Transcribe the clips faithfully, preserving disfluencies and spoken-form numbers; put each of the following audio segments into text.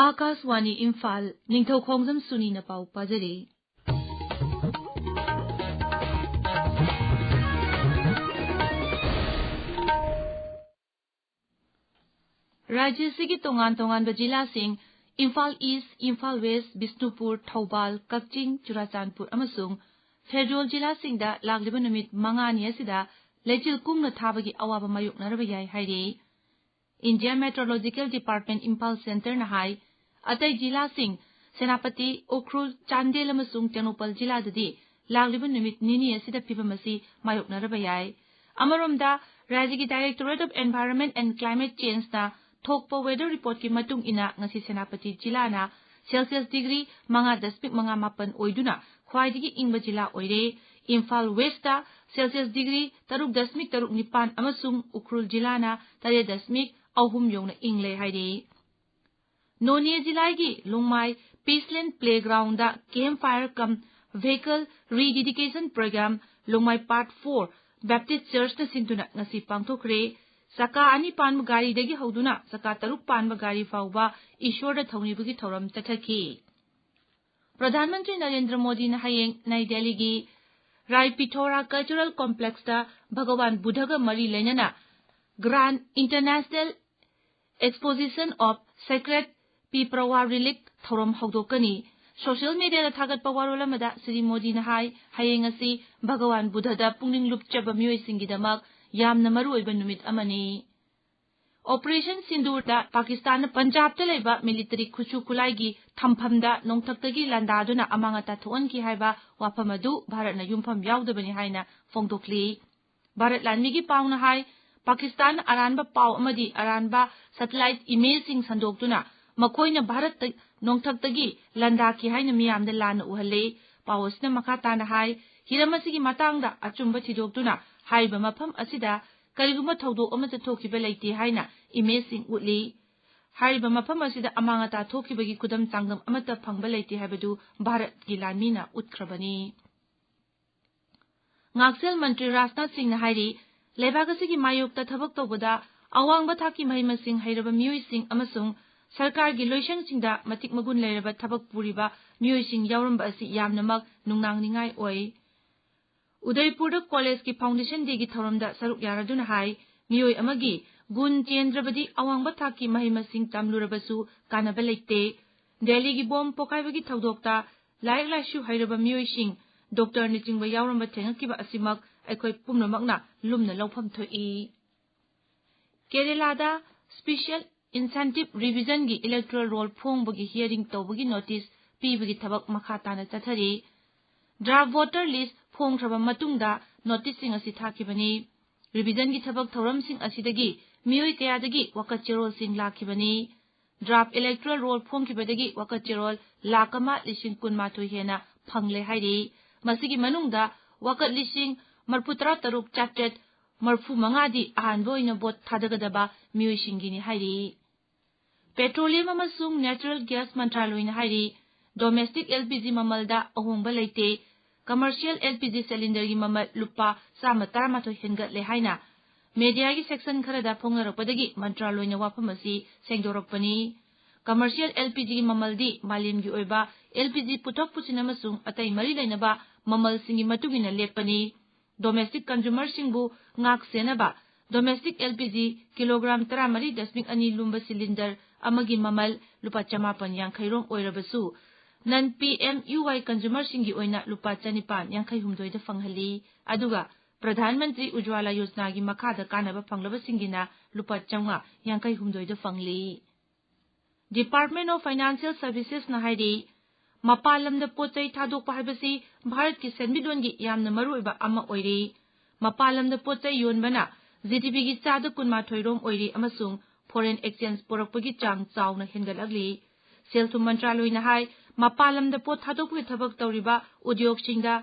ꯑꯥꯀꯥꯁꯋꯥꯅꯤ ꯏꯝꯐꯥꯜ, ꯅꯤꯡꯊꯧꯈꯣꯡꯖꯝ ꯁꯨꯅꯤꯅ ꯄꯥꯎ ꯄꯥꯖꯔꯤ꯫ ꯔꯥꯖ꯭ꯌ ꯑꯁꯤꯒꯤ ꯇꯣꯉꯥꯟ ꯇꯣꯉꯥꯟꯕ ꯖꯤꯂꯥꯁꯤꯡ, ꯏꯝꯐꯥꯜ ꯏꯁ꯭ꯠ, ꯏꯝꯐꯥꯜ ꯋꯦꯁ꯭ꯠ, ꯕꯤꯁꯅꯨꯄꯨꯔ, ꯊꯧꯕꯥꯜ, ꯀꯛꯆꯤꯡ, ꯆꯨꯔꯥꯆꯥꯟꯄꯨꯔ ꯑꯃꯁꯨꯡ ꯐꯦꯗꯔꯦꯜ ꯖꯤꯂꯥꯁꯤꯡꯗ ꯂꯥꯛꯂꯤꯕ ꯅꯨꯃꯤꯠ ꯃꯉꯥꯅꯤ ꯑꯁꯤꯗ ꯂꯩꯆꯤꯜ ꯀꯨꯡꯅ ꯊꯥꯕꯒꯤ ꯑꯋꯥꯕ ꯃꯥꯌꯣꯛꯅꯔꯕ ꯌꯥꯏ ꯍꯥꯏꯔꯤ꯫ India Meteorological Department ꯏꯝꯐꯥꯜ ꯁꯦꯟꯇꯔꯅ ꯍꯥꯏ, ꯑꯇꯩ ꯖꯤꯂꯥꯁꯤꯡ ꯁꯦꯅꯥꯄꯇꯤ, ꯎꯈ꯭ꯔꯨꯜ, ꯆꯥꯟꯗꯦꯜ ꯑꯃꯁꯨꯡ ꯇꯦꯡꯅꯧꯄꯜ ꯖꯤꯂꯥꯗꯗꯤ ꯂꯥꯛꯂꯤꯕ ꯅꯨꯃꯤꯠ ꯅꯤꯅꯤ ꯑꯁꯤꯗ ꯐꯤꯚꯝ ꯑꯁꯤ ꯃꯥꯌꯣꯛꯅꯔꯕ ꯌꯥꯏ꯫ ꯑꯃꯔꯣꯝꯗ, ꯔꯥꯖ꯭ꯌꯒꯤ Directorate of Environment and Climate Changeꯅ ꯊꯣꯛꯄ weather reportꯀꯤ ꯃꯇꯨꯡ ꯏꯟꯅ, ꯉꯁꯤ ꯁꯦꯅꯥꯄꯇꯤ ꯖꯤꯂꯥꯅ ꯁꯦꯜꯁꯤꯌꯁ ꯗꯤꯒ꯭ꯔꯤ ꯃꯉꯥ ꯗꯁꯃꯤꯛ ꯃꯉꯥ ꯃꯥꯄꯟ ꯑꯣꯏꯗꯨꯅ ꯈ꯭ꯋꯥꯏꯗꯒꯤ ꯏꯪꯕ ꯖꯤꯂꯥ ꯑꯣꯏꯔꯦ꯫ ꯏꯝꯐꯥꯜ ꯋꯦꯁ꯭ꯠꯇ ꯁꯦꯜꯁꯤꯌꯁ ꯗꯤꯒ꯭ꯔꯤ ꯇꯔꯨꯛ ꯗꯁꯃꯤꯛ ꯇꯔꯨꯛ ꯅꯤꯄꯥꯟ ꯑꯃꯁꯨꯡ ꯎꯈ꯭ꯔꯨꯜ ꯖꯤꯂꯥꯅ ꯇꯔꯦꯠ ꯗꯁꯃꯤꯛ ꯑꯍꯨꯝ ꯌꯧꯅ ꯏꯪꯂꯦ ꯍꯥꯏꯔꯤ꯫ ꯅꯣꯅꯦ ꯖꯤꯂꯥꯒꯤ Longmai Pishlen playground Camp Fire cum Vehicle Rededication Program Longmai Part four Baptist Churchꯅ ꯁꯤꯟꯗꯨꯅ ꯉꯁꯤ ꯄꯥꯡꯊꯣꯛꯈ꯭ꯔꯦ꯫ ꯆꯀꯥ ꯑꯅꯤ ꯄꯥꯟꯕ ꯒꯥꯔꯤꯗꯒꯤ ꯍꯧꯗꯨꯅ ꯆꯀꯥ ꯇꯔꯨꯛ ꯄꯥꯟꯕ ꯒꯥꯔꯤ ꯐꯥꯎꯕ ꯏꯁꯣꯔꯗ ꯊꯧꯅꯤꯕꯒꯤ ꯊꯧꯔꯝ ꯆꯠꯊꯈꯤ꯫ ꯄ꯭ꯔꯙꯥꯟ ꯃꯟꯇ꯭ꯔꯤ ꯅꯔꯦꯟꯗ꯭ꯔ ꯃꯣꯗꯤꯅ ꯍꯌꯦꯡ ꯅꯩ ꯗꯦꯜꯂꯤꯒꯤ ꯔꯥꯏ ꯄꯤꯊꯣꯔꯥ Cultural Complexꯇ ꯚꯒꯋꯥꯟ ꯕꯨꯙꯒ ꯃꯔꯤ ꯂꯩꯅꯅ Grand International Exposition of Sacred Piprawa Relic ꯊꯧꯔꯝ ꯍꯧꯗꯣꯛꯀꯅꯤ꯫ Social mediaꯗ ꯊꯥꯒꯠꯄ ꯋꯥꯔꯣꯜ ꯑꯃꯗ ꯁ꯭ꯔꯤ ꯃꯣꯗꯤꯅ ꯍꯥꯏ, ꯍꯌꯦꯡ ꯑꯁꯤ ꯚꯒꯋꯥꯟ ꯕꯨꯙꯗ ꯄꯨꯛꯅꯤꯡ ꯂꯨꯞꯆꯕ ꯃꯤꯑꯣꯏꯁꯤꯡꯒꯤꯗꯃꯛ ꯌꯥꯝꯅ ꯃꯔꯨꯑꯣꯏꯕ ꯅꯨꯃꯤꯠ ꯑꯃꯅꯤ꯫ Operation ꯁꯤꯟꯗꯨꯔꯗ ꯄꯥꯀꯤꯁꯇꯥꯟꯅ ꯄꯟꯖꯥꯕꯇ ꯂꯩꯕ military ꯈꯨꯠꯁꯨ ꯈꯨꯠꯂꯥꯏꯒꯤ ꯊꯝꯐꯝꯗ ꯅꯣꯡꯊꯛꯇꯒꯤ ꯂꯥꯟꯗꯥꯗꯨꯅ ꯑꯃꯥꯡ ꯑꯇꯥ ꯊꯣꯛꯍꯟꯈꯤ ꯍꯥꯏꯕ ꯋꯥꯐꯝ ꯑꯗꯨ ꯚꯥꯔꯠꯅ ꯌꯨꯝꯐꯝ ꯌꯥꯎꯗꯕꯅꯤ ꯍꯥꯏꯅ ꯐꯣꯡꯗꯣꯛꯂꯤ꯫ ꯚꯥꯔꯠ ꯂꯥꯟꯃꯤꯒꯤ ꯄꯥꯎꯅ ꯍꯥꯏ, ꯄꯥꯀꯤꯁꯇꯥꯟꯅ ꯑꯔꯥꯟꯕ ꯄꯥꯎ ꯑꯃꯗꯤ ꯑꯔꯥꯟꯕ satellite imageꯁꯤꯡ ꯁꯟꯗꯣꯛꯇꯨꯅ ꯃꯈꯣꯏꯅ ꯚꯥꯔꯠꯇ ꯅꯣꯡꯊꯛꯇꯒꯤ ꯂꯥꯟꯗꯥꯈꯤ ꯍꯥꯏꯅ ꯃꯤꯌꯥꯝꯗ ꯂꯥꯟꯅ ꯎꯍꯜꯂꯤ꯫ ꯄꯥꯎ ꯑꯁꯤꯅ ꯃꯈꯥ ꯇꯥꯅ ꯍꯥꯏ, ꯍꯤꯔꯝ ꯑꯁꯤꯒꯤ ꯃꯇꯥꯡꯗ ꯑꯆꯨꯝꯕ ꯊꯤꯗꯣꯛꯇꯨꯅ ꯍꯥꯏꯔꯤꯕ ꯃꯐꯝ ꯑꯁꯤꯗ ꯀꯔꯤꯒꯨꯝꯕ ꯊꯧꯗꯣꯛ ꯑꯃꯠꯇ ꯊꯣꯛꯈꯤꯕ ꯂꯩꯇꯦ ꯍꯥꯏꯅ imageꯁꯤꯡ ꯎꯠꯂꯤ꯫ ꯍꯥꯏꯔꯤꯕ ꯃꯐꯝ ꯑꯁꯤꯗ ꯑꯃꯥꯡ ꯑꯇꯥ ꯊꯣꯛꯈꯤꯕꯒꯤ ꯈꯨꯗꯝ ꯆꯥꯡꯗꯝ ꯑꯃꯠꯇ ꯐꯪꯕ ꯂꯩꯇꯦ ꯍꯥꯏꯕꯗꯨ ꯚꯥꯔꯠꯀꯤ ꯂꯥꯟꯃꯤꯅ ꯎꯠꯈ꯭ꯔꯕꯅꯤ꯫ ꯉꯥꯛꯁꯦꯜ ꯃꯟꯇ꯭ꯔꯤ ꯔꯥꯖꯅꯥꯊ ꯁꯤꯡꯅ ꯍꯥꯏꯔꯤ, ꯂꯩꯕꯥꯛ ꯑꯁꯤꯒꯤ ꯃꯥꯌꯣꯛꯇ ꯊꯕꯛ ꯇꯧꯕꯗ ꯑꯋꯥꯡꯕ ꯊꯥꯛꯀꯤ ꯃꯍꯩ ꯃꯁꯤꯡ ꯍꯩꯔꯕ ꯃꯤꯑꯣꯏꯁꯤꯡ ꯑꯃꯁꯨꯡ ꯁꯔꯀꯥꯔꯒꯤ ꯂꯣꯏꯁꯪꯁꯤꯡꯗ ꯃꯇꯤꯛ ꯃꯒꯨꯟ ꯂꯩꯔꯕ ꯊꯕꯛ ꯄꯨꯔꯤꯕ ꯃꯤꯑꯣꯏꯁꯤꯡ ꯌꯥꯎꯔꯝꯕ ꯑꯁꯤ ꯌꯥꯝꯅꯃꯛ ꯅꯨꯡꯅꯥꯡꯅꯤꯡꯉꯥꯏ ꯑꯣꯏ꯫ ꯎꯗꯩꯄꯨꯔꯗ ꯀꯣꯂꯦꯖꯀꯤ ꯐꯥꯎꯟꯗꯦꯁꯟ ꯗꯦꯒꯤ ꯊꯧꯔꯝꯗ ꯁꯔꯨꯛ ꯌꯥꯔꯗꯨꯅ ꯍꯥꯏ, ꯃꯤꯑꯣꯏ ꯑꯃꯒꯤ ꯒꯨꯟ ꯆꯦꯟꯗ꯭ꯔꯕꯗꯤ ꯑꯋꯥꯡꯕ ꯊꯥꯛꯀꯤ ꯃꯍꯩ ꯃꯁꯤꯡ ꯇꯝꯂꯨꯔꯕꯁꯨ ꯀꯥꯟꯅꯕ ꯂꯩꯇꯦ꯫ ꯗꯦꯜꯂꯤꯒꯤ ꯕꯣꯝ ꯄꯣꯈꯥꯏꯕꯒꯤ ꯊꯧꯗꯣꯛꯇ ꯂꯥꯏꯔꯤꯛ ꯂꯥꯏꯁꯨ ꯍꯩꯔꯕ ꯃꯤꯑꯣꯏꯁꯤꯡ, ꯗꯣꯛꯇꯔꯅꯆꯤꯡꯕ ꯌꯥꯎꯔꯝꯕ ꯊꯦꯡꯅꯈꯤꯕ ꯑꯁꯤꯃꯛ ꯑꯩꯈꯣꯏ ꯄꯨꯝꯅꯃꯛꯅ ꯂꯨꯝꯅ ꯂꯧꯐꯝ ꯊꯣꯛꯏ꯫ ꯀꯦꯔꯦꯂꯥꯗ Special Incentive Revisionꯒꯤ electoral roll ꯐꯣꯡꯕꯒꯤ hearing ꯇꯧꯕꯒꯤ notice ꯄꯤꯕꯒꯤ ꯊꯕꯛ ꯃꯈꯥ ꯇꯥꯅ ꯆꯠꯊꯔꯤ꯫ Draft voter list ꯐꯣꯡꯈ꯭ꯔꯕ ꯃꯇꯨꯡꯗ noticeꯁꯤꯡ ꯑꯁꯤ ꯊꯥꯈꯤꯕꯅꯤ꯫ Revisionꯒꯤ ꯊꯕꯛ ꯊꯧꯔꯝꯁꯤꯡ ꯑꯁꯤꯗꯒꯤ ꯃꯤꯑꯣꯏ ꯀꯌꯥꯗꯒꯤ ꯋꯥꯀꯠ ꯆꯦꯔꯣꯜꯁꯤꯡ ꯂꯥꯛꯈꯤꯕꯅꯤ꯫ Draft electoral roll ꯐꯣꯡꯈꯤꯕꯗꯒꯤ ꯋꯥꯀꯠ ꯆꯦꯔꯣꯜ ꯂꯥꯈ ꯑꯃ ꯂꯤꯁꯤꯡ ꯀꯨꯟꯃꯥꯊꯣꯏ ꯍꯦꯟꯅ ꯐꯪꯂꯦ ꯍꯥꯏꯔꯤ꯫ ꯃꯁꯤꯒꯤ ꯃꯅꯨꯡꯗ ꯋꯥꯀꯠ ꯂꯤꯁꯤꯡ ꯃꯔꯤꯐꯨ ꯇꯔꯥ ꯇꯔꯨꯛ ꯆꯥꯇ꯭ꯔꯦꯠ ꯃꯔꯤꯐꯨ ꯃꯉꯥꯗꯤ ꯑꯍꯥꯟꯕ ꯑꯣꯏꯅ vote ꯊꯥꯗꯒꯗꯕ ꯃꯤꯑꯣꯏꯁꯤꯡꯒꯤꯅꯤ ꯍꯥꯏꯔꯤ꯫ Petroleum ꯑꯃꯁꯨꯡ Natural Gas ꯃꯟꯇ꯭ꯔꯥꯂꯣꯏꯅ ꯍꯥꯏꯔꯤ, domestic LPG ꯃꯃꯜꯗ ꯑꯍꯣꯡꯕ ꯂꯩꯇꯦ꯫ Commercial LPG cylinderꯒꯤ ꯃꯃꯜ ꯂꯨꯄꯥ ꯆꯥꯝꯃ ꯇꯔꯥꯃꯥꯊꯣꯏ ꯍꯦꯟꯒꯠꯂꯦ ꯍꯥꯏꯅ mediaꯒꯤ section ꯈꯔꯗ ꯐꯣꯡꯅꯔꯛꯄꯗꯒꯤ ꯃꯟꯇ꯭ꯔꯥꯂꯣꯏꯅ ꯋꯥꯐꯝ ꯑꯁꯤ ꯁꯦꯡꯗꯣꯔꯛꯄꯅꯤ꯫ Commercial LPGꯒꯤ ꯃꯃꯜꯗꯤ ꯃꯥꯂꯦꯝꯒꯤ ꯑꯣꯏꯕ LPG ꯄꯨꯊꯣꯛ ꯄꯨꯁꯤꯟ ꯑꯃꯁꯨꯡ ꯑꯇꯩ ꯃꯔꯤ ꯂꯩꯅꯕ ꯃꯃꯜꯁꯤꯡꯒꯤ ꯃꯇꯨꯡ ꯏꯟꯅ ꯂꯦꯞꯄꯅꯤ꯫ Domestic consumerꯁꯤꯡꯕꯨ ꯉꯥꯛ ꯁꯦꯟꯅꯕ domestic LPG kilogram ꯇꯔꯥꯃꯔꯤ ꯗꯁꯃꯤꯛ ꯑꯅꯤ ꯂꯨꯝꯕ cylinder ꯑꯃꯒꯤ ꯃꯃꯜ ꯂꯨꯄꯥ ꯆꯃꯥꯄꯟ ꯌꯥꯡꯈꯩ ꯔꯣꯝ ꯑꯣꯏꯔꯕꯁꯨ, non PMUY consumerꯁꯤꯡꯒꯤ ꯑꯣꯏꯅ ꯂꯨꯄꯥ ꯆꯅꯤꯄꯥꯟ ꯌꯥꯡꯈꯩ ꯍꯨꯝꯗꯣꯏꯗ ꯐꯪꯍꯜꯂꯤ꯫ ꯑꯗꯨꯒ ꯄ꯭ꯔꯙꯥꯟ ꯃꯟꯇ꯭ꯔꯤ ꯎꯖ꯭ꯋꯥꯂꯥ ꯌꯣꯖꯅꯥꯒꯤ ꯃꯈꯥꯗ ꯀꯥꯟꯅꯕ ꯐꯪꯂꯕꯁꯤꯡꯒꯤꯅ ꯂꯨꯄꯥ ꯆꯥꯝꯃꯉꯥ ꯌꯥꯡꯈꯩ ꯍꯨꯝꯗꯣꯏꯗ ꯐꯪꯂꯤ꯫ Department of Financial Servicesꯅ ꯍꯥꯏꯔꯤ, ꯃꯄꯥꯟ ꯂꯝꯗ ꯄꯣꯠ ꯆꯩ ꯊꯥꯗꯣꯛꯄ ꯍꯥꯏꯕꯁꯤ ꯚꯥꯔꯠꯀꯤ ꯁꯦꯟꯃꯤꯠꯂꯣꯟꯒꯤ ꯌꯥꯝꯅ ꯃꯔꯨꯑꯣꯏꯕ ꯑꯃ ꯑꯣꯏꯔꯤ꯫ ꯃꯄꯥꯟ ꯂꯝꯗ ꯄꯣꯠ ꯆꯩ ꯌꯣꯟꯕꯅ GDPꯒꯤ ꯆꯥꯗ ꯀꯨꯟꯃꯥꯊꯣꯏ ꯔꯣꯝ ꯑꯣꯏꯔꯤ ꯑꯃꯁꯨꯡ foreign exchange ꯄꯨꯔꯛꯄꯒꯤ ꯆꯥꯡ ꯆꯥꯎꯅ ꯍꯦꯟꯒꯠꯂꯛꯂꯤ꯫ ꯁꯦꯜ ꯊꯨꯝ ꯃꯟꯇ꯭ꯔꯥꯂꯣꯏꯅ ꯍꯥꯏ, ꯃꯄꯥꯟ ꯂꯝꯗ ꯄꯣꯠ ꯊꯥꯗꯣꯛꯄꯒꯤ ꯊꯕꯛ ꯇꯧꯔꯤꯕ ꯎꯗ꯭ꯌꯣꯒꯁꯤꯡꯗ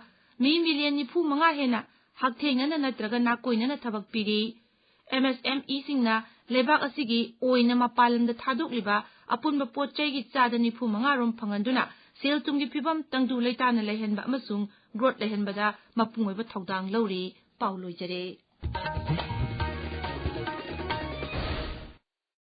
ꯃꯤ ꯃꯤꯂꯤꯌꯟ ꯅꯤꯐꯨ ꯃꯉꯥ ꯍꯦꯟꯅ ꯍꯛꯊꯦꯡꯅꯅ ꯅꯠꯇ꯭ꯔꯒ ꯅꯥꯀꯣꯏꯅꯅ ꯊꯕꯛ ꯄꯤꯔꯤ꯫ MSMEꯁꯤꯡꯅ ꯂꯩꯕꯥꯛ ꯑꯁꯤꯒꯤ ꯑꯣꯏꯅ ꯃꯄꯥꯟ ꯂꯝꯗ ꯊꯥꯗꯣꯛꯂꯤꯕ ꯑꯄꯨꯟꯕ ꯄꯣꯠ ꯆꯩꯒꯤ ꯆꯥꯗ ꯅꯤꯐꯨ ꯃꯉꯥ ꯔꯣꯝ ꯐꯪꯍꯟꯗꯨꯅ ꯁꯦꯜ ꯊꯨꯝꯒꯤ ꯐꯤꯕꯝ ꯇꯪꯗꯨ ꯂꯩꯇꯥꯅ ꯂꯩꯍꯟꯕ ꯑꯃꯁꯨꯡ growth ꯂꯩꯍꯟꯕꯗ ꯃꯄꯨꯡ ꯑꯣꯏꯕ ꯊꯧꯗꯥꯡ ꯂꯧꯔꯤ꯫ ꯄꯥꯎ ꯂꯣꯏꯖꯔꯦ꯫